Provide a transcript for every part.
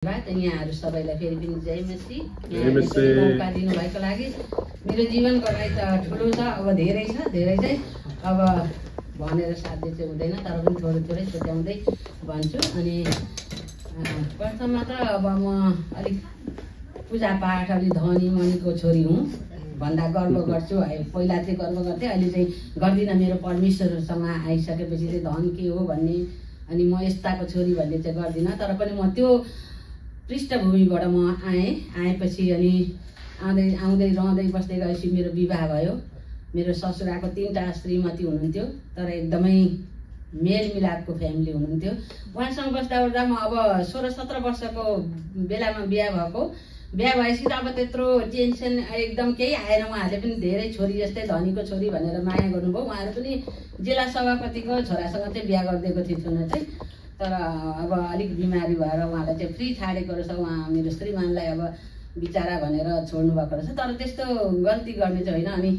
यहाँहरू सबैलाई फेरि पनि जय मसी। मौका दिनुभएको लागि मेरो जीवनको लागि त ठुलो छ, अब धेरै छ, धेरै चाहिँ अब भनेर साध्य चाहिँ हुँदैन, तर पनि थोरै थोरै छुट्याउँदै भन्छु। अनि प्रथममा त अब म अलिक पूजापाठ अलिक धनी मनीको छोरी हुँ भन्दा गर्व गर्छु है। पहिला चाहिँ गर्व गर्थेँ, अहिले चाहिँ गर्दिनँ। मेरो परमेश्वरसँग आइसकेपछि चाहिँ धन के हो भन्ने, अनि म यस्ताको छोरी भन्ने चाहिँ गर्दिनँ। तर पनि म त्यो पृष्ठभूमिबाट म आएपछि अनि आउँदै रहँदै बस्दै गएपछि मेरो विवाह भयो। मेरो ससुराको 3टा श्रीमती हुनुहुन्थ्यो, तर एकदमै मेलमिलापको फ्यामिली हुनुहुन्थ्यो। उहाँसँग बस्दा बस्दा म अब 16-17 वर्षको बेलामा बिहा भएको। बिहा भएपछि त अब त्यत्रो टेन्सन एकदम केही आएन। उहाँहरूले पनि धेरै छोरी जस्तै धनीको छोरी भनेर माया गर्नुभयो। उहाँहरू पनि जिल्ला सभापतिको छोरासँग चाहिँ बिहा गरिदिएको थियो छुन चाहिँ। तर अब अलिक बिमारी भएर उहाँलाई चाहिँ फ्री छाडेको रहेछ। उहाँ मेरो श्रीमानलाई अब बिचारा भनेर छोड्नु भएको रहेछ। तर त्यस्तो गल्ती गर्ने चाहिँ होइन। अनि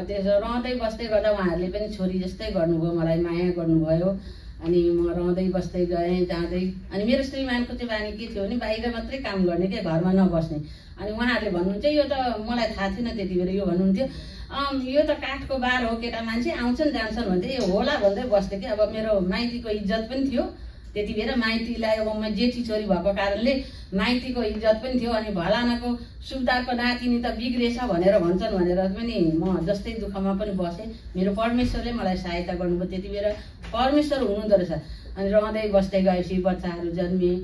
त्यसो रहँदै बस्दै गर्दा उहाँहरूले पनि छोरी जस्तै गर्नुभयो, मलाई माया गर्नुभयो। अनि म रहँदै बस्दै गएँ जाँदै। अनि मेरो श्रीमानको चाहिँ बानी के थियो भने बाहिर मात्रै काम गर्ने के, घरमा नबस्ने। अनि उहाँहरूले भन्नुहुन्छ, यो त मलाई थाहा थिएन त्यति बेला, यो भन्नुहुन्थ्यो यो त काठको बार हो, केटा मान्छे आउँछन् जान्छन् भन्थे। यो होला भन्दै बस्थेँ कि। अब मेरो माइतीको इज्जत पनि थियो त्यति बेला। माइतीलाई अब म जेठी छोरी भएको कारणले माइतीको इज्जत पनि थियो। अनि भलानाको सुब्दाको नातिनी त बिग्रेछ भनेर भन्छन् भनेर पनि म जस्तै दुःखमा पनि बसेँ। मेरो परमेश्वरले मलाई सहायता गर्नुभयो। त्यति बेला परमेश्वर हुनुहुँदो रहेछ। अनि रहँदै बस्दै गएपछि बच्चाहरू जन्मिए।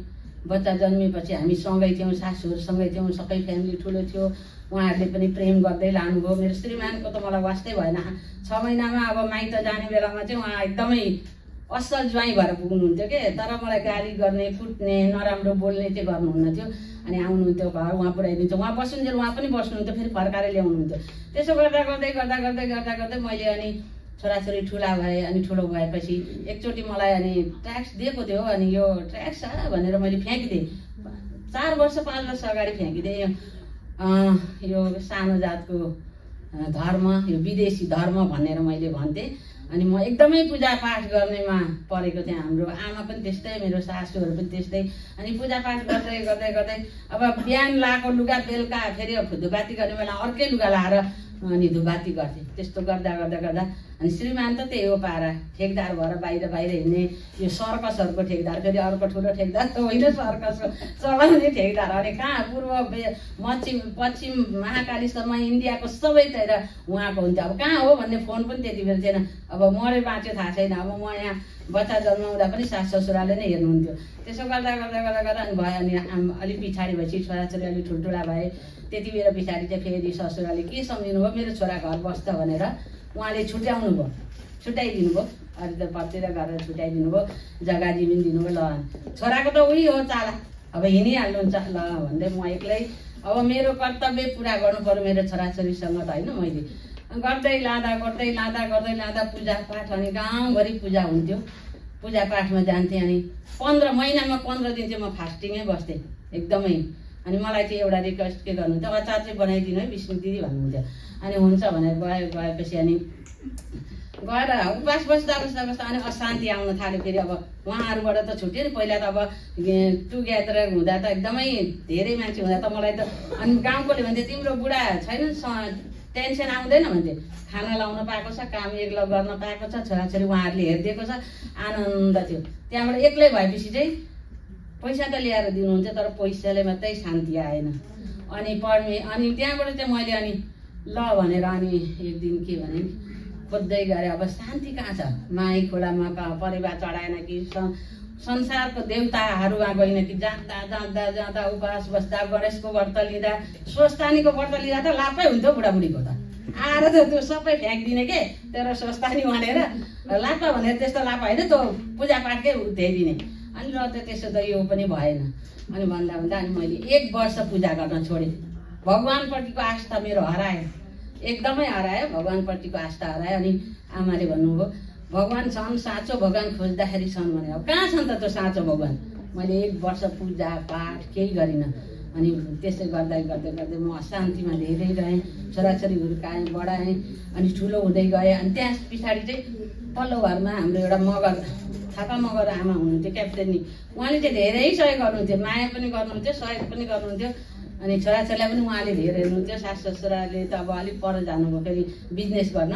बच्चा जन्मिएपछि हामी सँगै थियौँ, सासूहरूसँगै थियौँ, सबै फ्यामिली ठुलो थियो। उहाँहरूले पनि प्रेम गर्दै लानुभयो। मेरो श्रीमानको त मलाई वास्तै भएन। 6 महिनामा अब माइत जाने बेलामा चाहिँ उहाँ एकदमै असल ज्वाइँ भएर पुग्नुहुन्थ्यो के। तर मलाई गाली गर्ने, कुट्ने, नराम्रो बोल्ने चाहिँ गर्नुहुन्न थियो। अनि आउनुहुन्थ्यो घर, उहाँ पुऱ्याइदिन्थ्यो। उहाँ बस्नुहुन्थ्यो, उहाँ पनि बस्नुहुन्थ्यो, फेरि फर्काएर ल्याउनुहुन्थ्यो। त्यसो गर्दा मैले अनि छोराछोरी ठुला भए। अनि ठुलो भएपछि एकचोटि मलाई अनि ट्याक्स दिएको थियो। अनि यो ट्याक्स भनेर मैले फ्याँकिदिएँ। 4 वर्ष 5 वर्ष अगाडि फ्याँकिदिएँ। यो सानो जातको धर्म, यो विदेशी धर्म भनेर मैले भन्थेँ। अनि म एकदमै पूजापाठ गर्नेमा परेको थिएँ। हाम्रो आमा पनि त्यस्तै, मेरो सासूहरू पनि त्यस्तै। अनि पूजापाठ गर्दै गर्दै गर्दै अब बिहान लाएको लुगा बेलुका फेरि धुपाती गर्ने बेला अर्कै लुगा लाएर अनि धुपाती गर्थेँ। त्यस्तो गर्दा गर्दा गर्दा अनि श्रीमान त त्यही हो पारा, ठेकदार भएर बाहिर हिँड्ने। यो सर्कसहरूको ठेकदार, फेरि अर्को ठुलो ठेकदार त होइन, सर्कस चलाउने ठेकदार। अनि कहाँ पूर्व पश्चिम महाकालीसम्म इन्डियाको सबैतिर उहाँको हुन्थ्यो। अब कहाँ हो भन्ने फोन पनि त्यति बेला थिएन। अब मरे बाँच्यो थाहा छैन। अब म यहाँ बच्चा जन्माउँदा पनि सास ससुराले नै हेर्नुहुन्थ्यो। त्यसो गर्दा गर्दा गर्दा गर्दा अनि भयो। अनि अलिक पछाडि भएपछि छोराछोरी अलिक ठुल्ठुला भए। त्यति बेला पछाडि चाहिँ फेरि ससुराले के सम्झिनु भयो, मेरो छोरा घर बस्छ भनेर उहाँले छुट्याइदिनु भयो। अहिले त पतिर गरेर छुट्याइदिनु भयो, जग्गा जमिन दिनुभयो। ल छोराको त उही हो चाला, अब हिँडिहाल्नुहुन्छ ल भन्दै म एक्लै अब मेरो कर्तव्य पुरा गर्नु पर्यो मेरो छोराछोरीसँग त होइन। मैले गर्दै लाँदा पूजापाठ। अनि गाउँभरि पूजा हुन्थ्यो, पूजापाठमा जान्थेँ। अनि 15 महिनामा 15 दिन चाहिँ म फास्टिङै बस्थेँ एकदमै। अनि मलाई चाहिँ एउटा रिक्वेस्ट के गर्नुहुन्थ्यो, अचार चाहिँ बनाइदिनु है विष्णु दिदी भन्नुहुन्थ्यो। अनि हुन्छ भनेर गएपछि अनि गएर उपवास बस्दा अनि अशान्ति आउन थाल्यो। फेरि अब उहाँहरूबाट त छुट्यो नि। पहिला त अब टुगेदर हुँदा त एकदमै धेरै मान्छे हुँदा त मलाई त अनि गाउँकोले भन्थे तिम्रो बुढा छैन, टेन्सन आउँदैन भन्थे। खाना लाउन पाएको छ, काम एक्लै गर्न पाएको छ, छोराछोरी उहाँहरूले हेरिदिएको छ, आनन्द थियो। त्यहाँबाट एक्लै भएपछि चाहिँ पैसा त ल्याएर दिनुहुन्छ, तर पैसाले मात्रै शान्ति आएन। अनि अनि त्यहाँबाट चाहिँ मैले अनि ल भनेर अनि एक दिन के भने खोज्दै गएँ। अब शान्ति कहाँ छ? माई खोलामा परिवार चढाएन कि संसारको देवताहरूमा गइन कि जाँदा उपवास बस्दा, गणेशको व्रत लिँदा, स्वस्थानीको व्रत लिँदा त लाभै हुन्थ्यो बुढाबुढीको त। आएर त त्यो सबै फ्याँकिदिने के तेरो स्वस्थानी भनेर लापा भनेर त्यस्तो लापा होइन, त्यो पूजापाठकै उठाइदिने। अनि र त त्यसो त यो पनि भएन। अनि भन्दा अनि मैले 1 वर्ष पूजा गर्न छोडेँ। भगवान्प्रतिको आस्था मेरो हरायो, एकदमै हरायो। भगवान्प्रतिको आस्था हरायो। अनि आमाले भन्नुभयो भगवान् छन्, साँचो भगवान् खोज्दाखेरि छन् भने। अब कहाँ छन् त त्यो साँचो भगवान्? मैले 1 वर्ष पूजापाठ केही गरिनँ। अनि त्यसै गर्दै म अशान्तिमा धेरै रहेँ। छोराछोरी हुर्काएँ, बढाएँ। अनि ठुलो हुँदै गएँ। अनि त्यस पछाडि चाहिँ पल्लो घरमा हाम्रो एउटा मगर थापा मगर आमा हुनुहुन्थ्यो क्याप्टेनी, उहाँले चाहिँ धेरै सहयोग गर्नुहुन्थ्यो, माया पनि गर्नुहुन्थ्यो, सहयोग पनि गर्नुहुन्थ्यो। अनि छोराछोरीलाई पनि उहाँले धेरै हेर्नुहुन्थ्यो। सासु ससुराले त अब अलिक पर जानुभयो फेरि बिजनेस गर्न,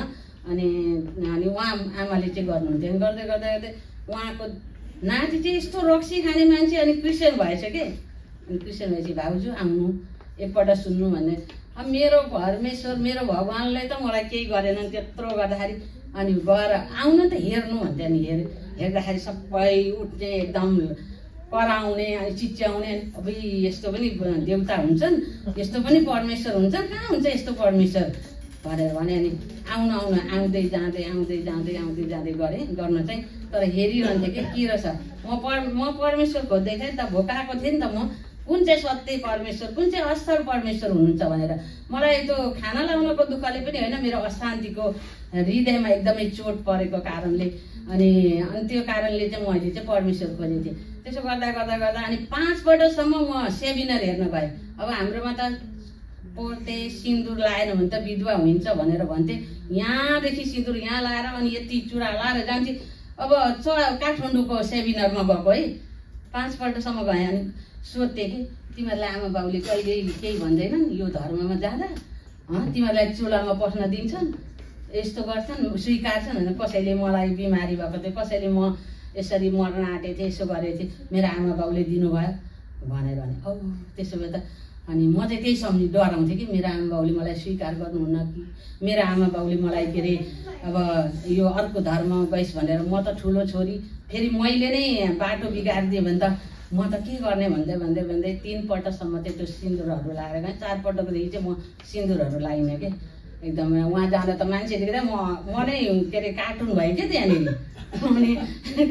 अनि उहाँ आमाले चाहिँ गर्नुहुन्थ्यो। अनि गर्दै गर्दै गर्दै उहाँको नाति चाहिँ यस्तो रक्सी खाने मान्छे, अनि क्रिस्चियन भएछ कि। अनि क्रिस्चियन भएपछि भाउजू आउनु एकपल्ट सुन्नु भन्ने। अब मेरो परमेश्वर मेरो भगवान्ले त मलाई केही गरेनन् त्यत्रो गर्दाखेरि। अनि गएर आउनु त हेर्नु भन्थ्यो। अनि हेर्दाखेरि सबै उठ्ने एकदम कराउने, अनि चिच्याउने। अब यस्तो पनि देवता हुन्छन्, यस्तो पनि परमेश्वर हुन्छन्, कहाँ हुन्छ यस्तो परमेश्वर भनेर भने। अनि आउँदै जाँदै गरेँ गर्न चाहिँ। तर हेरिरहन्थेँ कि के रहेछ। म परमेश्वर खोज्दै थिएँ नि त, भोकाएको थिएँ नि त म, कुन चाहिँ सत्य परमेश्वर, कुन चाहिँ असल परमेश्वर हुनुहुन्छ भनेर। मलाई त्यो खाना लाउनको दुःखले पनि होइन, मेरो अशान्तिको हृदयमा एकदमै चोट परेको कारणले, अनि त्यो कारणले चाहिँ मैले चाहिँ परमेश्वर खोजेको थिएँ। त्यसो गर्दा गर्दा गर्दा अनि 5 पल्टसम्म म सेमिनार हेर्न गएँ। अब हाम्रोमा त पोते सिन्दुर लाएन भने त विधवा हुन्छ भनेर भन्थे। यहाँदेखि सिन्दुर यहाँ लाएर अनि यति चुरा लाएर जान्थे। अब काठमाडौँको सेमिनारमा गएको है, 5 पल्टसम्म गएँ। अनि सोध्थेँ कि तिमीहरूलाई आमा बाउले कहिले केही भन्दैनन् यो धर्ममा जाँदा? तिमीहरूलाई चुलामा पस्न दिन्छन्, यस्तो गर्छन्, स्वीकार्छन् भनेर। कसैले मलाई बिमारी भएको थियो, कसैले म यसरी मर्न आँटेको थिएँ, यसो गरेको थिएँ, मेरो आमा बाउले दिनुभयो भनेर भने। औ त्यसो भए त अनि म चाहिँ त्यही सम्झि डराउँथेँ कि मेरो आमा बाउले मलाई स्वीकार गर्नुहुन्न कि, मेरो आमा बाउले मलाई के अरे अब यो अर्को धर्म गइस् भनेर। म त ठुलो छोरी, फेरि मैले नै बाटो बिगारिदिएँ भने त म त के गर्ने भन्दै 3 पल्टसम्म चाहिँ त्यो सिन्दुरहरू लगाएर गएँ। 4 पल्टकोदेखि चाहिँ म सिन्दुरहरू लाइनँ कि एकदमै। उहाँ जाँदा त मान्छे देख्दा म नै के अरे कार्टुन भएँ क्या त्यहाँनिर। अनि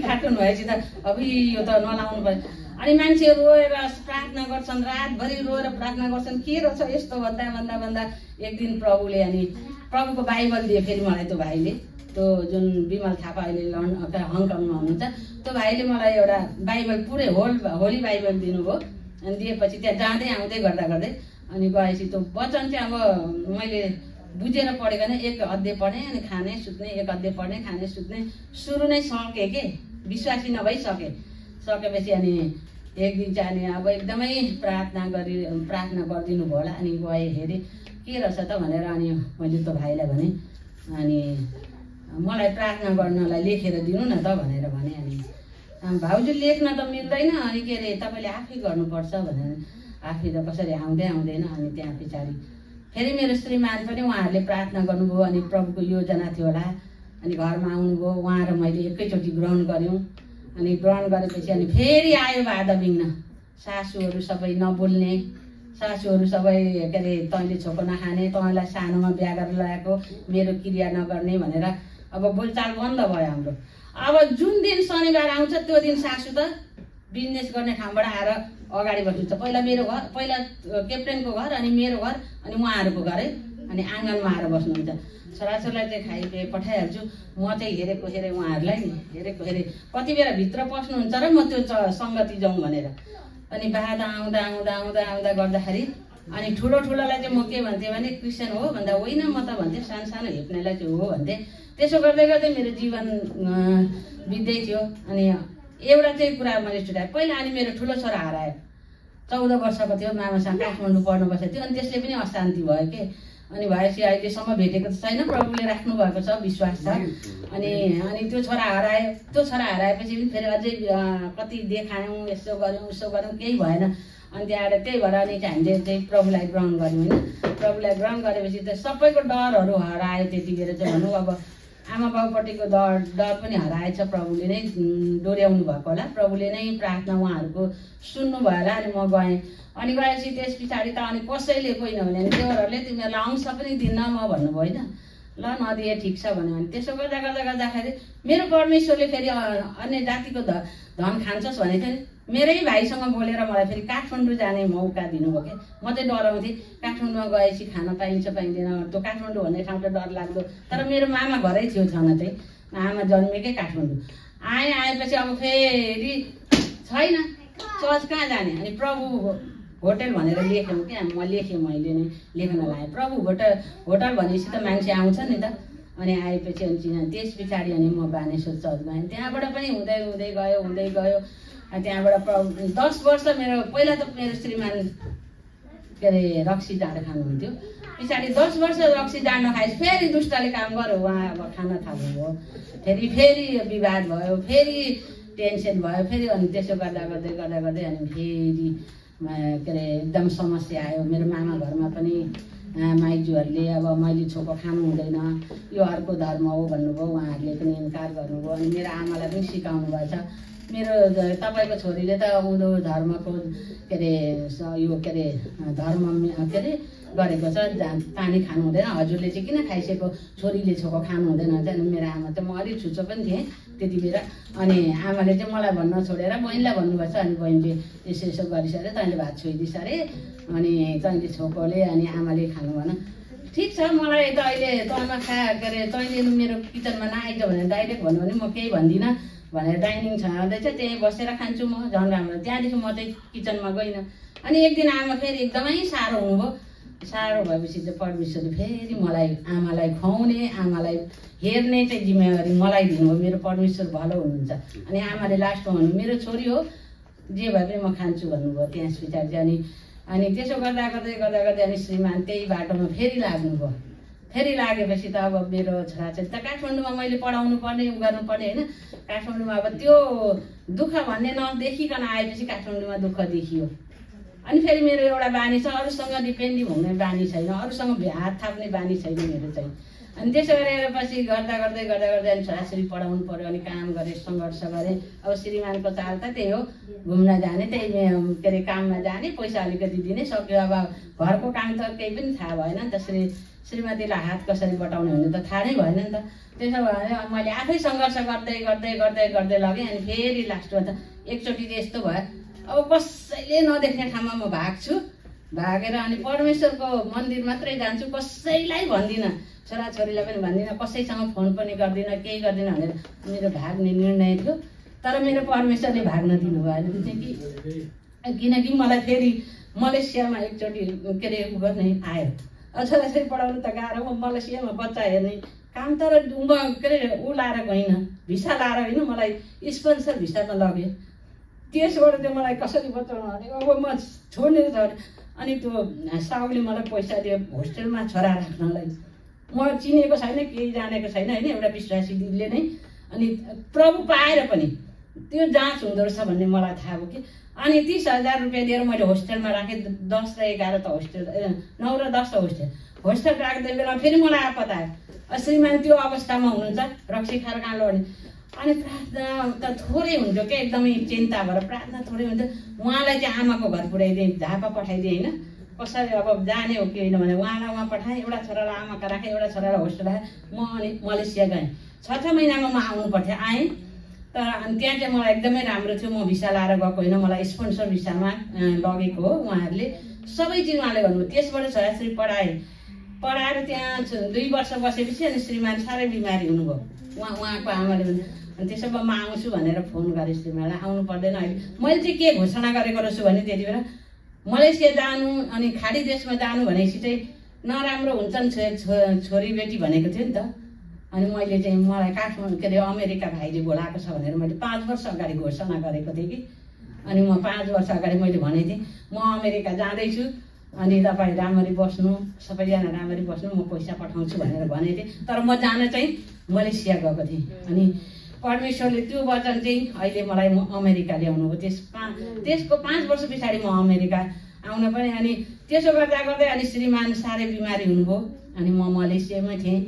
कार्टुन भएपछि त अब यो त नलाउनु पर्यो। अनि मान्छेहरू रोएर प्रार्थना गर्छन्, रातभरि रोएर प्रार्थना गर्छन्, के रहेछ यस्तो भन्दा एक दिन प्रभुले अनि प्रभुको बाइबल दिए फेरि मलाई। त्यो भाइले, त्यो जुन विमल थापा अहिले हङकङमा हुनुहुन्छ, त्यो भाइले मलाई एउटा बाइबल पुरै होली बाइबल दिनुभयो। अनि दिएपछि त्यहाँ जाँदै आउँदै गर्दा अनि गएपछि त्यो वचन चाहिँ अब मैले बुझेर पढेको नै। 1 अध्याय पढेँ अनि खाने सुत्ने, 1 अध्याय पढेँ खाने सुत्ने, सुरु नै सकेँ के, विश्वासी सकेपछि अनि एक दिन चाहिँ अनि अब एकदमै प्रार्थना गरिदिनु भयो होला। अनि गएँ हेरेँ के रहेछ त भनेर। अनि मैले त्यो भाइलाई भने अनि मलाई प्रार्थना गर्नलाई लेखेर दिनु न त भनेर भने। अनि भाउजू लेख्न त मिल्दैन, अनि के अरे तपाईँले आफै गर्नुपर्छ भनेर। आफै त कसरी आउँदैन। अनि त्यहाँ पछाडि फेरि मेरो श्रीमान पनि उहाँहरूले प्रार्थना गर्नुभयो। अनि प्रभुको योजना थियो होला। अनि घरमा आउनुभयो, उहाँ र मैले एकैचोटि ग्रहण गऱ्यौँ। अनि ग्रहण गरेपछि अनि फेरि आयो बाधा बिग्न। सासूहरू सबै नबोल्ने, सासूहरू सबै के अरे तैँले छोको नखाने, तँलाई सानोमा बिहा गरेर ल्याएको, मेरो क्रिया नगर्ने भनेर अब बोलचाल बन्द भयो हाम्रो। अब जुन दिन शनिबार आउँछ त्यो दिन सासू त बिजनेस गर्ने ठाउँबाट आएर अगाडि बस्नुहुन्छ। पहिला मेरो घर, पहिला क्याप्टेनको घर, अनि मेरो घर, अनि उहाँहरूको घर है। अनि आँगनमा आएर बस्नुहुन्छ। छोराछोरीलाई चाहिँ खाइपिए पठाइहाल्छु। म चाहिँ हेरेको उहाँहरूलाई नि हेरेको कति बेला भित्र पस्नुहुन्छ र म त्यो सङ्गति जाउँ भनेर। अनि बाधा आउँदा गर्दाखेरि अनि ठुलोलाई चाहिँ म के भन्थेँ भने क्रिस्चियन हो भन्दा होइन म त भन्थेँ, सानो हेप्नेलाई चाहिँ हो भन्थेँ। त्यसो गर्दै गर्दै मेरो जीवन बित्दै थियो। अनि एउटा चाहिँ कुरा मैले छुट्याएँ पहिला। अनि मेरो ठुलो छोरा हरायो, 14 वर्षको थियो, मामासँग काठमाडौँ पढ्नु बसेको थियो। अनि त्यसले पनि अशान्ति भयो के। अनि भएपछि अहिलेसम्म भेटेको त छैन, प्रभुले राख्नु भएको छ, विश्वास छ। अनि त्यो छोरा हरायो। त्यो छोरा हराएपछि पनि फेरि अझै कति देखायौँ, यसो गऱ्यौँ उसो गऱ्यौँ, केही भएन। अनि त्यहाँबाट त्यही भएर अनि चाहिँ हामीले चाहिँ प्रभुलाई ग्रहण गऱ्यौँ होइन। प्रभुलाई ग्रहण गरेपछि त सबैको डरहरू हरायो। त्यति बेर चाहिँ भनौँ अब आमा बाउपट्टिको डर पनि हराएछ। प्रभुले नै डोर्याउनु भएको होला, प्रभुले नै प्रार्थना उहाँहरूको सुन्नु भयो होला। अनि म गएँ। अनि गएपछि त्यस पछाडि त अनि कसैले कोही नभने अनि देवरहरूले तिमीहरूलाई अंश पनि दिन्न म भन्नुभयो होइन। ल नदिए ठिक छ भन्यो। अनि त्यसो गर्दाखेरि मेरो परमेश्वरले फेरि अन्य जातिको धन खान्छस् भनेको थियो। मेरै भाइसँग बोलेर मलाई फेरि काठमाडौँ जाने मौका दिनुभयो क्या। म चाहिँ डराउँथेँ, काठमाडौँमा गएपछि खान पाइन्छ पाइँदैन, त्यो काठमाडौँ भन्ने ठाउँ त डर लाग्दो। तर मेरो मामा घरै थियो छन चाहिँ, आमा जन्मेकै काठमाडौँ। आएपछि अब फेरि छैन, चर्च कहाँ जाने। अनि प्रभु होटल भनेर लेख्यौँ क्या। मैले नै लेख्न लाएँ प्रभु होटल भनेपछि त मान्छे आउँछ नि त। अनि आएपछि अनि चिनाएँ। त्यस पछाडि अनि म बानेश्वर चर्च गएँ। त्यहाँबाट पनि हुँदै हुँदै गयो। त्यहाँबाट 10 वर्ष मेरो पहिला त मेरो श्रीमान के अरे रक्सी जाँड खानुहुन्थ्यो। पछाडि 10 वर्ष रक्सी जाँड नखाएपछि फेरि दुष्टले काम गर्यो। उहाँ अब खान थाल्नुभयो। फेरि विवाद भयो, फेरि टेन्सन भयो, फेरि अनि त्यसो गर्दा गर्दै अनि फेरि के अरे एकदम समस्या आयो। मेरो मामा घरमा पनि माइजूहरूले अब मैले छोको खानु हुँदैन, यो अर्को धर्म हो भन्नुभयो। उहाँहरूले पनि इन्कार गर्नुभयो। अनि मेरो आमालाई पनि सिकाउनु भएछ, मेरो तपाईँको छोरीले त उँधो धर्मको के अरे यो के अरे धर्म के अरे गरेको छ, पानी खानु हुँदैन, हजुरले चाहिँ किन खाइसकेको, छोरीले छोको खानु हुँदैन भन्छ। अनि मेरो आमा त म अलिक छुच्चो पनि थिएँ त्यति बेला। अनि आमाले चाहिँ मलाई भन्न छोडेर बहिनीलाई भन्नुभएछ। अनि बहिनीले यसो गरिसक्यो, तैँले भात छोइदिस् अरे, अनि तैँले छोकोले अनि आमाले खानु भन। ठिक छ, मलाई त अहिले तँमा के अरे तैँले मेरो किचनमा नआइज भनेर डाइरेक्ट भन्नु भने म केही भन्दिनँ भनेर डाइनिङ छँदैछ, त्यहीँ बसेर खान्छु म, झन् राम्रो। त्यहाँदेखि म चाहिँ किचनमा गइनँ। अनि एक दिन आमा फेरि एकदमै साह्रो हुनुभयो। साह्रो भएपछि चाहिँ परमेश्वरले फेरि मलाई आमालाई खुवाउने, आमालाई हेर्ने चाहिँ जिम्मेवारी मलाई दिनुभयो। मेरो परमेश्वर भलो हुनुहुन्छ। अनि आमाले लास्टमा भन्नु मेरो छोरी हो, जे भए पनि म खान्छु भन्नुभयो। त्यस पछाडि चाहिँ अनि त्यसो गर्दै अनि श्रीमान त्यही बाटोमा फेरि लाग्नुभयो। फेरि लागेपछि त अब मेरो छोरा चाहिँ त काठमाडौँमा मैले पढाउनु पर्ने गर्नुपर्ने होइन। काठमाडौँमा अब त्यो दुःख भन्ने नदेखिकन आएपछि काठमाडौँमा दुःख देखियो। अनि फेरि मेरो एउटा बानी छ, अरूसँग डिपेन्डिङ हुने बानी छैन, अरूसँग हात थाप्ने बानी छैन मेरो चाहिँ। अनि त्यसो गरेपछि गर्दै अनि छोराछोरी पढाउनु पर्यो। अनि काम गरेँ, सङ्घर्ष गरेँ। अब श्रीमानको चाल त त्यही हो, घुम्न जाने, त्यही के अरे काममा जाने, पैसा अलिकति दिने, सक्यो। अब घरको काम त केही पनि थाहा भएन नि त, श्रीमतीलाई हात कसरी बटाउने हुने त थाहा नै भएन नि त। त्यसो भएर मैले आफै सङ्घर्ष गर्दै लगेँ। अनि फेरि लास्टमा त एकचोटि चाहिँ यस्तो भयो, अब कसैले नदेख्ने ठाउँमा म भाग्छु, भागेर अनि परमेश्वरको मन्दिर मात्रै जान्छु, कसैलाई भन्दिनँ, छोराछोरीलाई पनि भन्दिनँ, कसैसँग फोन पनि गर्दिनँ, केही गर्दिनँ भनेर मेरो भाग्ने निर्णय थियो। तर मेरो परमेश्वरले भाग्न दिनु भएन किनकि मलाई फेरि मलेसियामा एकचोटि के अरे उ गर्ने आयो। छोराछोरी पढाउनु त गाह्रो हो, मलेसियामा बच्चा हेर्ने काम। तर म के अरे ऊ लाएर गइनँ, भिसा लाएर होइन, मलाई स्पोन्सर भिसामा लग्यो। त्यसबाट चाहिँ मलाई कसरी बचाउनु भने अब म छोड्ने छ। अनि त्यो साउले मलाई पैसा दियो होस्टेलमा छोरा राख्नलाई। म चिनेको छैन, केही जानेको छैन होइन, एउटा विश्वासी दिदीले नै। अनि प्रभु पाएर पनि त्यो जाँच हुँदो रहेछ भन्ने मलाई थाहा भयो कि। अनि 30,000 रुपियाँ दिएर मैले होस्टेलमा राखेँ। 10 र 11 त होस्टेल, 9 र 10 होस्टेल राख्दै बेला फेरि मलाई आपत आयो। श्रीमान त्यो अवस्थामा हुनुहुन्छ, रक्सी खाएर कहाँ लड्ने। अनि प्रार्थना त थोरै हुन्थ्यो क्या, एकदमै चिन्ता भएर प्रार्थना थोरै हुन्थ्यो। उहाँलाई चाहिँ आमाको घर पुऱ्याइदिएँ, झापा पठाइदिएँ होइन, कसरी अब जाने हो कि होइन भने उहाँलाई उहाँ पठाएँ। एउटा छोरालाई आमाका राखेँ, एउटा छोरालाई होस्टेल राखेँ। म अनि मलेसिया गएँ। 6 महिनामा म आउनु पर्थ्यो, आएँ। तर अनि त्यहाँ चाहिँ मलाई एकदमै राम्रो थियो। म भिसा लाएर गएको होइन, मलाई स्पोन्सर भिसामा लगेको हो। उहाँहरूले सबै चिज उहाँले भन्नुभयो। त्यसबाट छोराछोरी पढाएर त्यहाँ 2 वर्ष बसेपछि अनि श्रीमान साह्रै बिमारी हुनुभयो। उहाँको आमाले भन्नु, अनि त्यसो भए म आउँछु भनेर फोन गरेँ श्रीमानलाई। आउनु पर्दैन अहिले। मैले चाहिँ के घोषणा गरेको रहेछु भने त्यति बेला मलेसिया जानु अनि खाडी देशमा जानु भनेपछि चाहिँ नराम्रो हुन्छन् छोरी बेटी भनेको थियो नि त। अनि मैले चाहिँ मलाई काठमाडौँ के अरे अमेरिका भाइले बोलाएको छ भनेर मैले 5 वर्ष अगाडि घोषणा गरेको थिएँ कि। अनि म 5 वर्ष अगाडि मैले भनेको थिएँ म अमेरिका जाँदैछु, अनि तपाईँ राम्ररी बस्नु, सबैजना राम्ररी बस्नु, म पैसा पठाउँछु भनेर भनेको थिएँ। तर म जान चाहिँ मलेसिया गएको थिएँ। अनि परमेश्वरले त्यो वचन चाहिँ अहिले मलाई अमेरिका ल्याउनु हो। त्यसको 5 वर्ष पछाडि म अमेरिका आउन पनि। अनि त्यसो गर्दै अनि श्रीमान साह्रै बिमारी हुनुभयो। अनि म मलेसियामै थिएँ।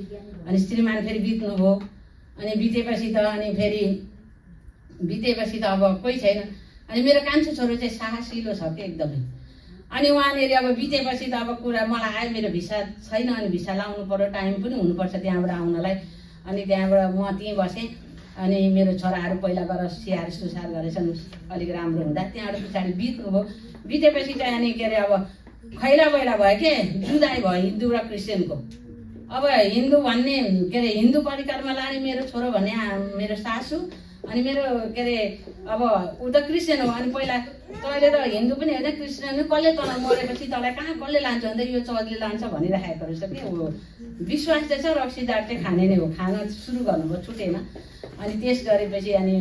अनि श्रीमान फेरि बित्नुभयो। अनि बितेपछि त अब कोही छैन। अनि मेरो कान्छो छोरो चाहिँ साहसिलो छ कि एकदमै। अनि उहाँनिर अब बितेपछि त अब कुरा मलाई आयो, मेरो भिसा छैन, अनि भिसा लाउनु पर्यो, टाइम पनि हुनुपर्छ त्यहाँबाट आउनलाई। अनि त्यहाँबाट म त्यहीँ बसेँ। अनि मेरो छोराहरू पहिला गएर स्याहार सुसार गरेछन्, अलिक राम्रो हुँदा त्यहाँबाट पछाडि बित्नुभयो। बितेपछि चाहिँ अनि के अरे अब खैला बैला भयो के, जुदाई भयो हिन्दू र क्रिस्चियनको। अब हिन्दू भन्ने के अरे हिन्दू परिकारमा लाने मेरो छोरो भन्ने मेरो सासू, अनि मेरो के अरे अब ऊ त क्रिस्चियन हो अनि पहिला तैँले त हिन्दू पनि होइन क्रिस्चियन कसले तँलाई मरेपछि तँलाई कहाँ कसले लान्छ भन्दा यो चर्चले लान्छ भनिराखेको रहेछ कि ऊ विश्वास चाहिँ छ रक्सी दार चाहिँ खाने नै हो खान सुरु गर्नुभयो छुटेन अनि त्यस गरेपछि अनि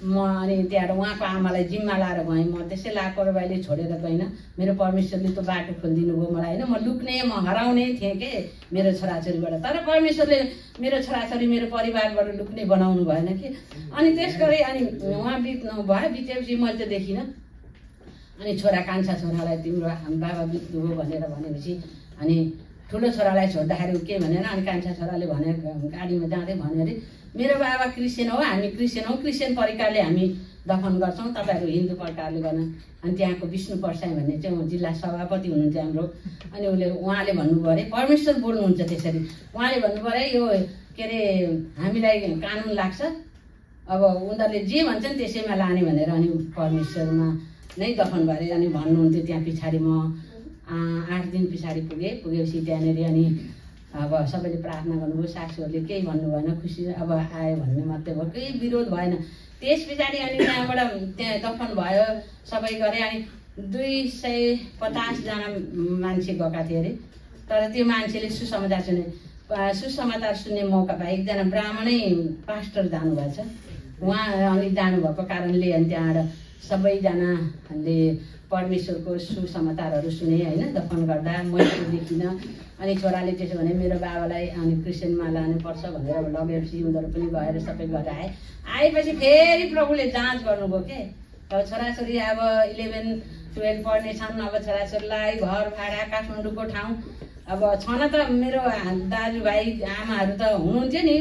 म अनि त्यहाँबाट उहाँको आमालाई जिम्मा लाएर गएँ म त्यसै लापरवाहीले छोडेर गइनँ मेरो परमेश्वरले त्यो बाटो खोलिदिनु भयो मलाई होइन म लुक्ने म हराउने थिएँ के मेरो छोराछोरीबाट तर परमेश्वरले मेरो छोराछोरी मेरो परिवारबाट लुक्ने बनाउनु भएन कि अनि त्यस गरी अनि उहाँ बित्नु भयो बितेपछि मैले त देखिनँ अनि छोरा कान्छा छोरालाई तिम्रो बाबा बित्नुभयो भनेर भनेपछि अनि ठुलो छोरालाई छोड्दाखेरि के भनेन अनि कान्छा छोराले भने गाडीमा जाँदै भन्यो अरे मेरो बाबा क्रिस्चियन हो हामी क्रिस्चियन हौ क्रिस्चियन प्रकारले हामी दफन गर्छौँ तपाईँहरू हिन्दू प्रकारले गर्न अनि त्यहाँको विष्णु परसाई भन्ने चाहिँ जिल्ला सभापति हुनुहुन्थ्यो हाम्रो अनि उहाँले भन्नुभयो अरे परमेश्वर बोल्नुहुन्छ त्यसरी उहाँले भन्नुभयो अरे यो के अरे हामीलाई कानुन लाग्छ अब उनीहरूले जे भन्छन् त्यसैमा लाने भनेर अनि परमेश्वरमा नै दफन भरे अनि भन्नुहुन्थ्यो त्यहाँ पछाडि म 8 दिन पछाडि पुगेपछि त्यहाँनिर अनि अब सबैले प्रार्थना गर्नुभयो सासूहरूले केही भन्नु भएन खुसी अब आयो भन्ने मात्रै भयो केही विरोध भएन त्यस पछाडि अनि त्यहाँबाट त्यहाँ दफन भयो सबै गरे अनि 250 जना मान्छे गएका थिए अरे तर त्यो मान्छेले सुसमाचार सुन्ने मौका पाए एकजना ब्राह्मणै पास्टर जानुभएछ उहाँ अनि जानुभएको कारणले अनि त्यहाँबाट सबैजनाले परमेश्वरको सुसमाचारहरू सुने होइन दफन गर्दा मैले देखिनँ अनि छोराले त्यसो भने मेरो बाबालाई अनि क्रिस्चियनमा लानुपर्छ भनेर लगेपछि उनीहरू पनि गएर सबै गरेर आएपछि फेरि प्रभुले जाँच गर्नुभयो के अब छोराछोरी अब 11-12 पढ्ने छन् अब छोराछोरीलाई घर भाडा काठमाडौँको ठाउँ अब छन त मेरो दाजुभाइ आमाहरू त हुनुहुन्थ्यो नि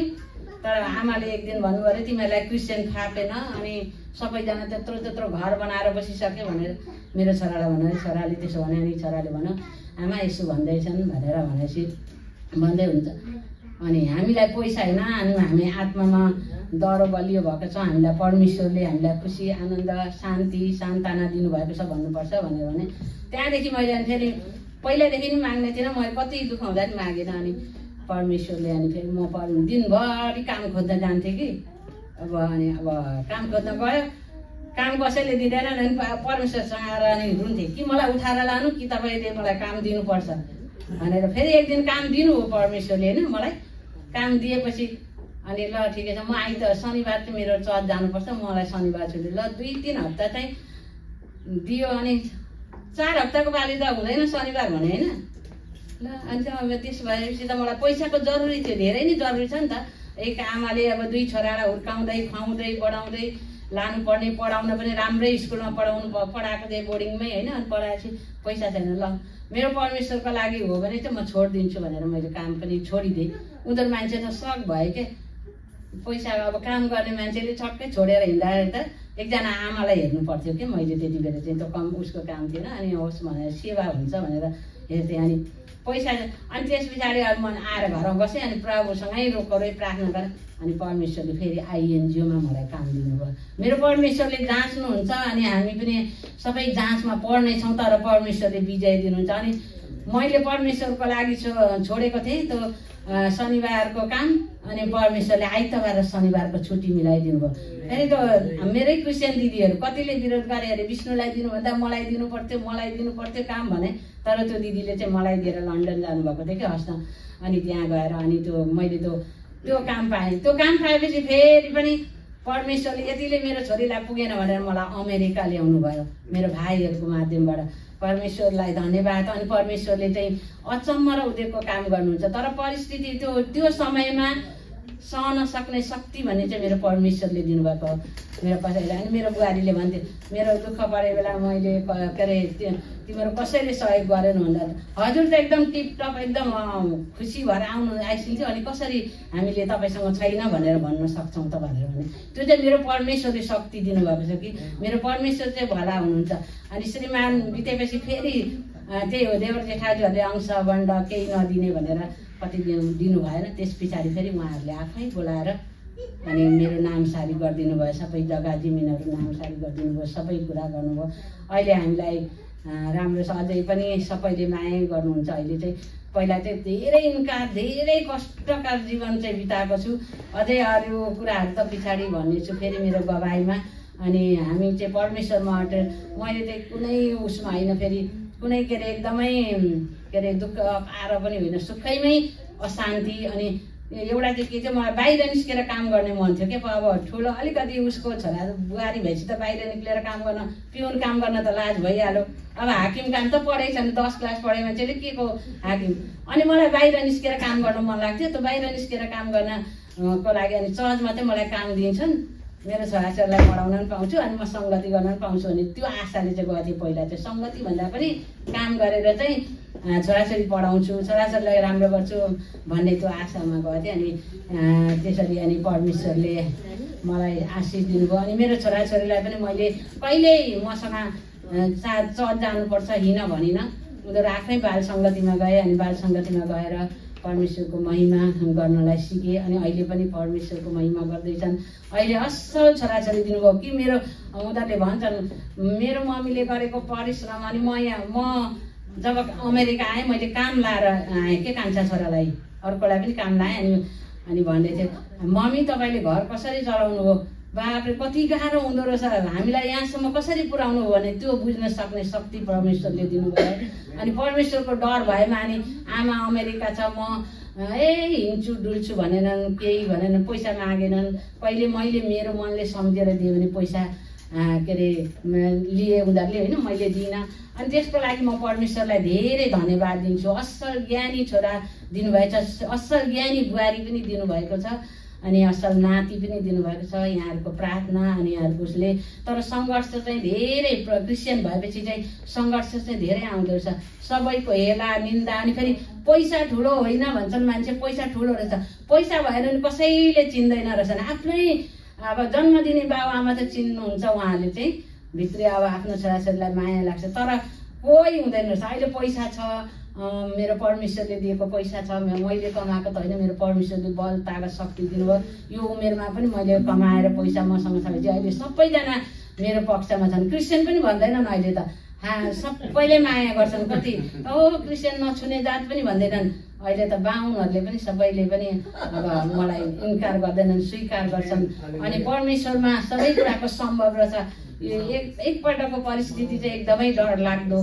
तर आमाले एक दिन भन्नुभयो अरे तिमीहरूलाई क्रिस्चियन फापेन अनि सबैजना त्यत्रो घर बनाएर बसिसक्यो भनेर मेरो छोरालाई भन्यो छोराले त्यसो भने अनि छोराले भन्यो आमा यसो भन्दैछन् भनेर भनेपछि भन्दै हुन्छ अनि हामीलाई पैसा होइन अनि हामी आत्मामा डरो बलियो भएको छ हामीलाई परमेश्वरले हामीलाई खुसी आनन्द शान्ति सान्त्वना दिनुभएको छ भन्नुपर्छ भनेर भने त्यहाँदेखि मैले अनि फेरि पहिल्यैदेखि नि माग्ने थिएन मैले कति दुःख हुँदा नि मागेन अनि परमेश्वरले अनि फेरि म दिनभरि काम खोज्न जान्थेँ कि अब काम खोज्न गयो काम कसैले दिँदैन अनि परमेश्वरसँग आएर अनि रुन्थेँ कि मलाई उठाएर लानु कि तपाईँले मलाई काम दिनुपर्छ भनेर फेरि एक दिन काम दिनु हो परमेश्वरले होइन मलाई काम दिएपछि अनि ल ठिकै छ म शनिबार चाहिँ मेरो चर्च जानुपर्छ मलाई शनिबार छुट्टी ल 2-3 हप्ता चाहिँ दियो अनि 4 हप्ताको बाली त हुँदैन शनिबार भने होइन ल अनि अब त्यसो भएपछि त मलाई पैसाको जरुरी थियो धेरै नै जरुरी छ नि त एक आमाले अब 2 छोरालाई हुर्काउँदै खुवाउँदै बढाउँदै लानुपर्ने पढाउन पनि राम्रै स्कुलमा पढाएको थिएँ बोर्डिङमै होइन अनि पढाएपछि पैसा छैन ल मेरो परमेश्वरको लागि हो भने चाहिँ म छोडिदिन्छु भनेर मैले काम पनि छोडिदिएँ उनीहरू मान्छे त सक भयो के पैसा अब काम गर्ने मान्छेले छक्कै छोडेर हिँड्दाखेरि त एकजना आमालाई हेर्नु पर्थ्यो कि मैले त्यति बेला चाहिँ त्यो कम उसको काम थिएन अनि होस् भनेर सेवा हुन्छ भनेर हेर्थेँ अनि पैसा अनि त्यस पछाडि अब म आएर घरमा बसेँ अनि प्रभुसँगै रोकरै प्रार्थना गरेँ अनि परमेश्वरले फेरि आइएनजिओमा मलाई काम दिनुभयो मेरो परमेश्वरले जाँच्नुहुन्छ अनि हामी पनि सबै जाँचमा पर्नेछौँ तर परमेश्वरले विजय दिनुहुन्छ अनि मैले परमेश्वरको लागि छोडेको थिएँ त्यो शनिबारको काम अनि परमेश्वरले आइतबार र शनिबारको छुट्टी मिलाइदिनु भयो फेरि त मेरै क्रिस्चियन दिदीहरू कतिले विरोध गरे अरे विष्णुलाई दिनुभन्दा मलाई दिनु पर्थ्यो काम भने तर त्यो दिदीले चाहिँ मलाई दिएर लन्डन जानुभएको थियो कि हस्न अनि त्यहाँ गएर अनि मैले त्यो काम पाएँ त्यो काम पाएपछि फेरि पनि परमेश्वरले यतिले मेरो छोरीलाई पुगेन भनेर मलाई अमेरिका ल्याउनु भयो मेरो भाइहरूको माध्यमबाट परमेश्वरलाई धन्यवाद अनि परमेश्वरले चाहिँ अचम्म र उदेकको काम गर्नुहुन्छ तर परिस्थिति त्यो समयमा सहन सक्ने शक्ति भन्ने चाहिँ मेरो परमेश्वरले दिनुभएको मेरो कसैलाई अनि मेरो बुहारीले भन्थ्यो मेरो दुःख परे बेला मैले के अरे तिम्रो कसैले सहयोग गरेन भन्दा हजुर त एकदम टिपटप एकदम खुसी भएर आइसिन्थ्यो अनि कसरी हामीले तपाईँसँग छैन भनेर भन्न सक्छौँ त भनेर भने त्यो चाहिँ मेरो परमेश्वरले शक्ति दिनुभएको छ कि मेरो परमेश्वर चाहिँ भला हुनुहुन्छ अनि श्रीमान बितेपछि फेरि त्यही हो देवर जेठाजुहरूले अंश बन्ड केही नदिने भनेर कति दिनु भएन त्यस पछाडि फेरि उहाँहरूले आफै बोलाएर अनि मेरो नामसारी गरिदिनु भयो सबै जग्गा जमिनहरू नामसारी गरिदिनु भयो सबै कुरा गर्नुभयो अहिले हामीलाई राम्रो छ। अझै पनि सबैले माया गर्नुहुन्छ। अहिले चाहिँ पहिला चाहिँ धेरै इन्कार धेरै कष्टकर जीवन चाहिँ बिताएको छु। अझै अरू कुराहरू त पछाडि भन्नेछु फेरि मेरो गवाईमा। अनि हामी चाहिँ परमेश्वरमा अटेर मैले चाहिँ कुनै उसमा होइन, फेरि कुनै के अरे एकदमै के अरे दुःख पाएर पनि होइन, सुखैमै अशान्ति। अनि एउटा चाहिँ के चाहिँ मलाई बाहिर निस्केर काम गर्ने मन थियो के। अब ठुलो अलिकति उसको छोरा बुहारी भएपछि त बाहिर निस्केर काम गर्न, पिउन काम गर्न त लाज भइहाल्यो। अब हाकिम काम त पढेको छैन, 10 क्लास पढे मान्छेले के को हाकिम। अनि मलाई बाहिर निस्केर काम गर्न मन लाग्थ्यो। त्यो बाहिर निस्केर काम गर्नको लागि अनि चर्चमा चाहिँ मलाई काम दिन्छन्, मेरो छोराछोरीलाई पढाउन पनि पाउँछु अनि म सङ्गति गर्न पनि पाउँछु भने त्यो आशाले चाहिँ गएको थिएँ। पहिला चाहिँ सङ्गति भन्दा पनि काम गरेर चाहिँ छोराछोरी पढाउँछु, छोराछोरीलाई राम्रो गर्छु भन्ने त्यो आशामा गएको थिएँ। अनि त्यसरी अनि परमेश्वरले मलाई आशिष दिनुभयो। अनि मेरो छोराछोरीलाई पनि मैले कहिल्यै मसँग चर्च जानुपर्छ हिँड भनिनँ। उनीहरू आफ्नै बाल सङ्गतिमा गए। अनि बाल सङ्गतिमा गएर परमेश्वरको महिमा गर्नलाई सिकेँ। अनि अहिले पनि परमेश्वरको महिमा गर्दैछन्। अहिले असल छोराछोरी दिनुभयो कि मेरो उनीहरूले भन्छन् मेरो मम्मीले गरेको परिश्रम। अनि म जब अमेरिका आएँ मैले काम लाएर आएँ के कान्छा छोरालाई, अर्कोलाई पनि काम लाएँ। अनि भन्दै थियो मम्मी तपाईँले घर कसरी चलाउनु हो, बापरे कति गाह्रो हुँदो रहेछ, हामीलाई यहाँसम्म कसरी पुर्याउनु हो भने त्यो बुझ्न सक्ने शक्ति परमेश्वरले दिनुभयो। अनि परमेश्वरको डर भएमा अनि आमा अमेरिका छ, म हिँड्छु डुल्छु भनेनन्, केही भनेनन्, पैसा मागेनन्। कहिले मैले मेरो मनले सम्झेर दिएँ भने पैसा के अरे लिए उनीहरूले होइन, मैले दिइनँ। अनि त्यसको लागि म परमेश्वरलाई धेरै धन्यवाद दिन्छु। असल ज्ञानी छोरा दिनुभएछ, असल ज्ञानी बुहारी पनि दिनुभएको छ, अनि असल नाति पनि दिनुभएको छ। यहाँहरूको प्रार्थना अनि यहाँहरूको उसले तर सङ्घर्ष चाहिँ धेरै, क्रिस्चियन भएपछि चाहिँ सङ्घर्ष चाहिँ धेरै आउँदो रहेछ। सबैको हेला निन्दा। अनि फेरि पैसा ठुलो होइन भन्छन् मान्छे, पैसा ठुलो रहेछ, पैसा भएन भने कसैले चिन्दैन रहेछन्। आफ्नै अब जन्म दिने बाबुआमा त चिन्नुहुन्छ, उहाँहरूले चाहिँ भित्री अब आफ्नो छोराछोरीलाई माया लाग्छ, तर कोही हुँदैन रहेछ। अहिले पैसा छ, मेरो परमेश्वरले दिएको पैसा छ, मैले कमाएको त होइन, मेरो परमेश्वरले बल तागत शक्ति दिनुभयो। यो उमेरमा पनि मैले कमाएर पैसा मसँग छ भने अहिले सबैजना मेरो पक्षमा छन्। क्रिस्चियन पनि भन्दैनन् अहिले त, सबैले माया गर्छन्। कति क्रिस्चियन नछुने जात पनि भन्दैनन् अहिले त, बाहुनहरूले पनि सबैले पनि अब मलाई इन्कार गर्दैनन्, स्वीकार गर्छन्। अनि परमेश्वरमा सबै कुराको सम्भव रहेछ। एकपल्टको परिस्थिति चाहिँ एकदमै डर लाग्दो,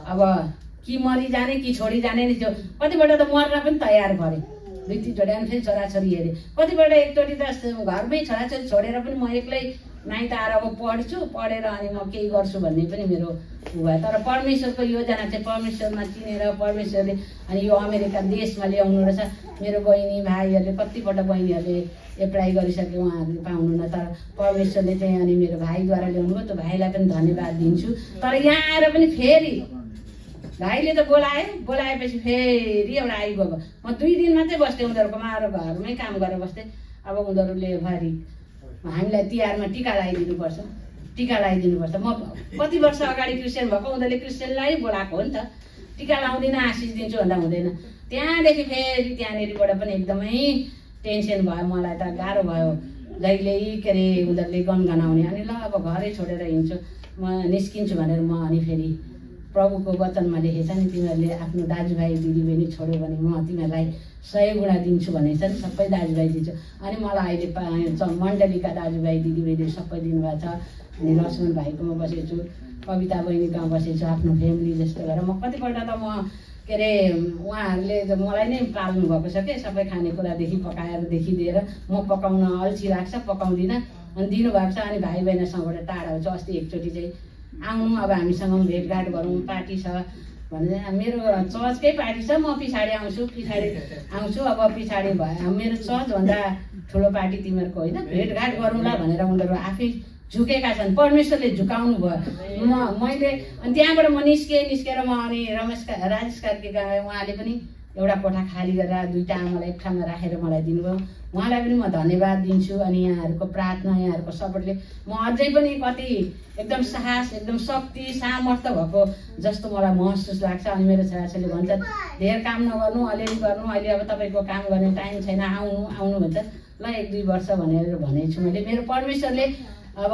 अब कि मरिजाने कि छोडिजाने नि थियो। कतिपल्ट त मर्न पनि तयार भरे, 2-3 अनि फेरि छोराछोरी हेरेँ। कतिपल्ट एकचोटि त घरमै छोराछोरी छोडेर पनि म एक्लै माइत आएर अब पढेर अनि म केही गर्छु भन्ने पनि मेरो भयो। तर परमेश्वरको योजना चाहिँ परमेश्वरमा चिनेर परमेश्वरले अनि यो अमेरिका देशमा ल्याउनु रहेछ। मेरो बहिनी भाइहरूले कतिपल्ट बहिनीहरूले एप्लाई गरिसक्यो, उहाँहरूले पाउनुहुन्न, तर परमेश्वरले चाहिँ अनि मेरो भाइद्वारा ल्याउनु भयो। त्यो भाइलाई पनि धन्यवाद दिन्छु। तर यहाँ आएर पनि फेरि भाइले त बोलाएपछि फेरि एउटा आइगयो। म 2 दिन मात्रै बस्थेँ उनीहरूकोमा, आएर घरमै काम गरेर बस्थेँ। अब उनीहरूले फेरि हामीलाई तिहारमा टिका लगाइदिनुपर्छ, टिका लगाइदिनुपर्छ। म कति वर्ष अगाडि क्रिस्चियन भएको, उनीहरूले क्रिस्चियनलाई बोलाएको हो नि त। टिका लाउँदिनँ आशिष दिन्छु भन्दा हुँदैन। त्यहाँदेखि फेरि त्यहाँनिरबाट पनि एकदमै टेन्सन भयो, मलाई त गाह्रो भयो। जहिल्यै के अरे उनीहरूले गनगनाउने। अनि ल अब घरै छोडेर हिँड्छु, म निस्किन्छु भनेर म अनि फेरि प्रभुको वचनमा लेखेछ नि, तिमीहरूले आफ्नो दाजुभाइ दिदीबहिनी छोड्यो भने म तिमीहरूलाई 100 गुणा दिन्छु भनेछ नि, सबै दाजुभाइ दिन्छु। अनि मलाई अहिले मण्डलीका दाजुभाइ दिदीबहिनी सबै दिनुभएको छ। अनि लक्ष्मण भाइकोमा बसेको छु, कविता बहिनीकोमा बसेको छु, आफ्नो फ्यामिली जस्तो गरेर। म कतिपल्ट त म के अरे उहाँहरूले मलाई नै पाल्नु भएको छ के, सबै खानेकुरादेखि पकाएरदेखि दिएर। म पकाउन अल्छी लाग्छ, पाउँदिनँ। अनि दिनुभएको छ। अनि भाइ बहिनीसँगबाट टाढा हुन्छ। अस्ति एकचोटि चाहिँ आउनु, अब हामीसँग भेटघाट गरौँ, पार्टी छ भने। मेरो चर्चकै पार्टी छ, म पछाडि आउँछु। अब पछाडि भयो। मेरो चर्चभन्दा ठुलो पार्टी तिमीहरूको होइन, भेटघाट गरौँला भनेर उनीहरू आफै झुकेका छन्। परमेश्वरले झुकाउनु भयो। मैले अनि त्यहाँबाट म निस्केर म अनि राजेश कार्की गएँ। उहाँले पनि एउटा कोठा खाली गरेर 2टा आमालाई एक ठाउँमा राखेर मलाई दिनुभयो। उहाँलाई पनि म धन्यवाद दिन्छु। अनि यहाँहरूको प्रार्थना, यहाँहरूको सपोर्टले म अझै पनि कति एकदम साहस, एकदम शक्ति, सामर्थ्य भएको जस्तो मलाई महसुस लाग्छ। अनि मेरो छोराछोरीले भन्छ धेर काम नगर्नु, अलिअलि गर्नु, अहिले अब तपाईँको काम गर्ने टाइम छैन, आउनु भन्छ। ल 1-2 वर्ष भनेर भनेको छु मैले। मेरो परमेश्वरले अब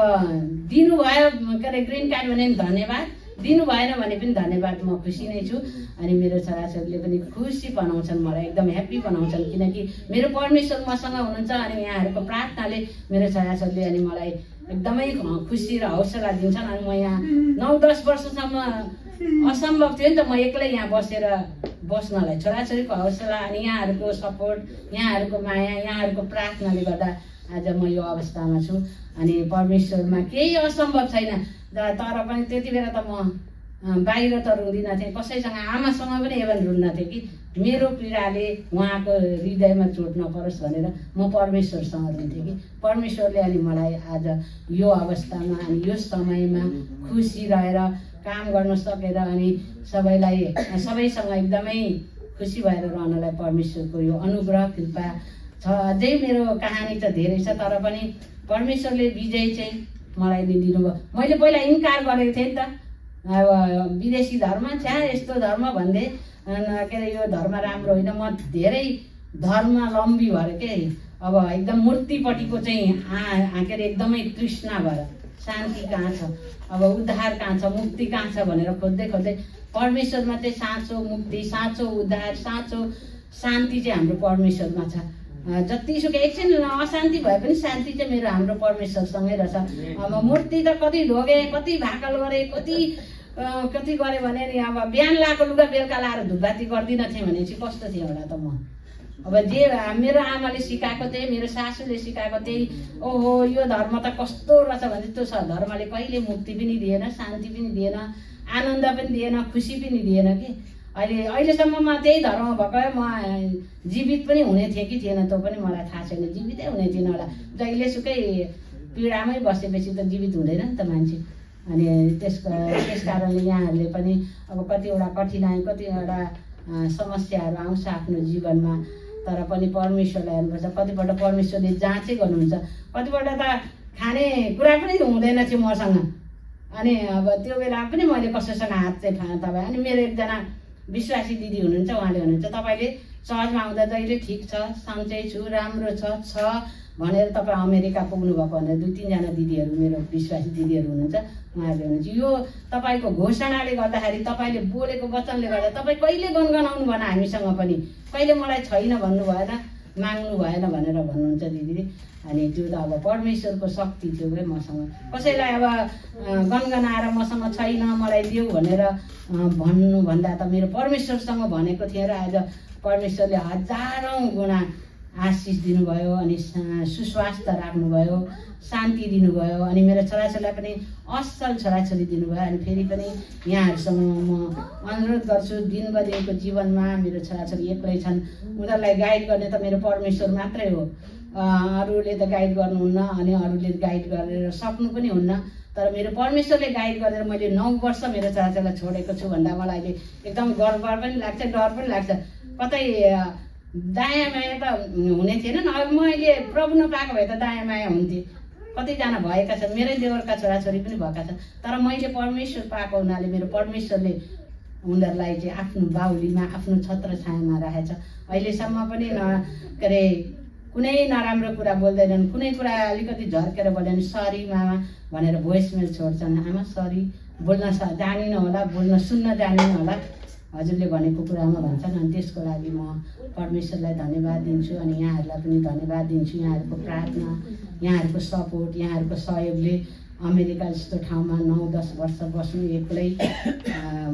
दिनुभयो के अरे ग्रिन कार्ड भने धन्यवाद। दिनु भएन भने पनि धन्यवाद, म खुसी नै छु। अनि मेरो छोराछोरीले पनि खुसी बनाउँछन्, मलाई एकदम ह्याप्पी बनाउँछन्, किनकि मेरो परमेश्वर मसँग हुनुहुन्छ। अनि यहाँहरूको प्रार्थनाले मेरो छोराछोरीले अनि मलाई एकदमै खुसी र हौसला दिन्छन्। अनि म यहाँ 9-10 वर्षसम्म असम्भव थियो नि त म एक्लै यहाँ बस्नलाई। छोराछोरीको हौसला अनि यहाँहरूको सपोर्ट, यहाँहरूको माया, यहाँहरूको प्रार्थनाले गर्दा आज म यो अवस्थामा छु। अनि परमेश्वरमा केही असम्भव छैन। तर पनि त्यति बेला त म बाहिर त रुँदिन थिएँ, कसैसँग आमासँग पनि एभन रुन्न थिएँ कि मेरो पीडाले उहाँको हृदयमा चोट नपरोस् भनेर म परमेश्वरसँग रुन्थेँ कि परमेश्वरले अनि मलाई आज यो अवस्थामा अनि यो समयमा खुसी रहेर काम गर्न सकेर अनि सबैसँग एकदमै खुसी भएर रहनलाई परमेश्वरको यो अनुग्रह कृपा छ। अझै मेरो कहानी त धेरै छ, तर पनि परमेश्वरले विजय चाहिँ मलाई दिनुभयो। मैले पहिला इन्कार गरेको थिएँ नि त, अब विदेशी धर्म यस्तो धर्म भन्दै, के अरे यो धर्म राम्रो होइन। म धेरै धर्मावलम्बी भएर के अब एकदम मूर्तिपट्टिको चाहिँ के अरे एकदमै तृष्णा भएर शान्ति कहाँ छ, अब उद्धार कहाँ छ, मुक्ति कहाँ छ भनेर खोज्दै परमेश्वरमा चाहिँ साँचो मुक्ति, साँचो उद्धार, साँचो शान्ति चाहिँ हाम्रो परमेश्वरमा छ। जतिसुकै एकछिन अशान्ति भए पनि शान्ति चाहिँ मेरो हाम्रो परमेश्वरसँगै रहेछ। अब मूर्ति त कति ढोगे, कति भाकल गरे, कति गरे भने नि अब बिहान लाएको लुगा बेलुका लाएर धुपबाती गर्दिनँ थिएँ भने चाहिँ कस्तो थियो होला त म। अब जे मेरो आमाले सिकाएको थिएँ, मेरो सासूले सिकाएको थिएँ, ओहो यो धर्म त कस्तो रहेछ भने त्यो धर्मले कहिले मुक्ति पनि दिएन, शान्ति पनि दिएन, आनन्द पनि दिएन, खुसी पनि दिएन कि। अहिलेसम्म म त्यही धर्म भएको म जीवित पनि हुने थिएँ कि थिएन त्यो पनि मलाई थाहा छैन, जीवितै हुने थिएन होला। जहिलेसुकै पीडामै बसेपछि त जीवित हुँदैन नि त मान्छे। अनि त्यस कारणले यहाँहरूले पनि अब कतिवटा कठिनाइ, कतिवटा समस्याहरू आउँछ आफ्नो जीवनमा, तर पनि परमेश्वरलाई हेर्नुपर्छ। कतिपल्ट परमेश्वरले जाँचै गर्नुहुन्छ, कतिपल्ट त खाने कुरा पनि हुँदैन थियो मसँग। अनि अब त्यो बेला पनि मैले कसैसँग हात चाहिँ खाएँ तपाईँ। अनि मेरो एकजना विश्वासी दिदी हुनुहुन्छ, उहाँले हुनुहुन्छ तपाईँले चर्चमा आउँदा जहिले ठिक छ, सन्चै छु, राम्रो छ भनेर तपाईँ अमेरिका पुग्नुभएको भनेर 2-3 जना दिदीहरू मेरो विश्वासी दिदीहरू हुनुहुन्छ, उहाँहरूले हुनुहुन्छ। यो तपाईँको घोषणाले गर्दाखेरि, तपाईँले बोलेको वचनले गर्दा तपाईँ कहिले गनगनाउनु भएन हामीसँग पनि, कहिले मलाई छैन भन्नु भएन, माग्नु भएन भनेर भन्नुहुन्छ दिदीले। अनि त्यो त अब परमेश्वरको शक्ति थियो है मसँग। कसैलाई अब गनगनाएर मसँग छैन मलाई देऊ भनेर भन्नुभन्दा त मेरो परमेश्वरसँग भनेको थिएँ र आज परमेश्वरले हजारौँ गुणा आशिष दिनुभयो, अनि सुस्वास्थ्य राख्नुभयो, शान्ति दिनुभयो, अनि मेरो छोराछोरीलाई पनि असल छोराछोरी दिनुभयो। अनि फेरि पनि यहाँहरूसँग म अनुरोध गर्छु, दिन बदिनको जीवनमा मेरो छोराछोरी एक्लै छन्, उनीहरूलाई गाइड गर्ने त मेरो परमेश्वर मात्रै हो। अरूले त गाइड गर्नुहुन्न, अनि अरूले गाइड गरेर सक्नु पनि हुन्न, तर मेरो परमेश्वरले गाइड गरेर मैले 9 वर्ष मेरो छोराछोरीलाई छोडेको छु भन्दा मलाई अहिले एकदम गर्व पनि लाग्छ, डर पनि लाग्छ। कतै दायाँ माया त हुने थिएन नि, अब मैले प्रभु नपाएको भए त दायाँ माया हुन्थे। कतिजना भएका छन्, मेरै देवरका छोराछोरी पनि भएका छन्, तर मैले परमेश्वर पाएको हुनाले मेरो परमेश्वरले उनीहरूलाई चाहिँ आफ्नो बाहुलीमा, आफ्नो छत्र छायामा राखेछ। अहिलेसम्म पनि के अरे कुनै नराम्रो कुरा बोल्दैनन्, कुनै कुरा अलिकति झर्केर बोल्दैन, सरी मामा भनेर भोइसमेल छोड्छन्। आमा सरी, बोल्न जानिन होला, बोल्न सुन्न जानिन होला, हजुरले भनेको कुरामा भन्छन्। अनि त्यसको लागि म परमेश्वरलाई धन्यवाद दिन्छु, अनि यहाँहरूलाई पनि धन्यवाद दिन्छु। यहाँहरूको प्रार्थना, यहाँहरूको सपोर्ट, यहाँहरूको सहयोगले अमेरिका जस्तो ठाउँमा 9-10 वर्ष बस्नु एक्लै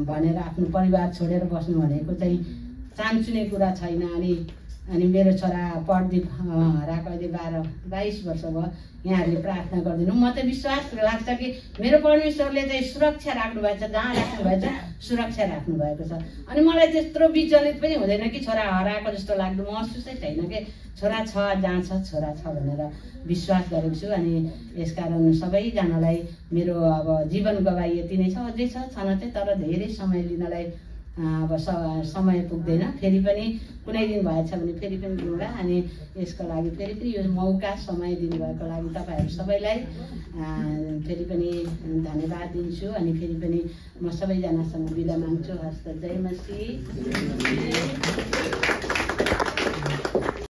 भनेर आफ्नो परिवार छोडेर बस्नु भनेको चाहिँ चान्चुने कुरा छैन। अनि मेरो छोरा प्रदीप हराएको अहिले 12-22 वर्ष भयो। यहाँहरूले प्रार्थना गरिदिनु, म चाहिँ विश्वास लाग्छ कि मेरो परमेश्वरले चाहिँ सुरक्षा राख्नुभएको छ, जहाँ राख्नुभएको छ सुरक्षा राख्नुभएको छ। अनि मलाई त्यत्रो विचलित पनि हुँदैन कि छोरा हराएको जस्तो लाग्दो महसुसै छैन कि छोरा छ, जहाँ छ छोरा छ भनेर विश्वास गरेको छु। अनि यसकारण सबैजनालाई मेरो अब जीवन गवाई यति नै छ, अझै छन चाहिँ, तर धेरै समय लिनलाई अब समय पुग्दैन। फेरि पनि कुनै दिन भएछ भने फेरि पनि दिउँला। अनि यसको लागि फेरि पनि यो मौका समय दिनुभएको लागि तपाईँहरू सबैलाई फेरि पनि धन्यवाद दिन्छु। अनि फेरि पनि म सबैजनासँग बिदा माग्छु। हस्त जय मसीह।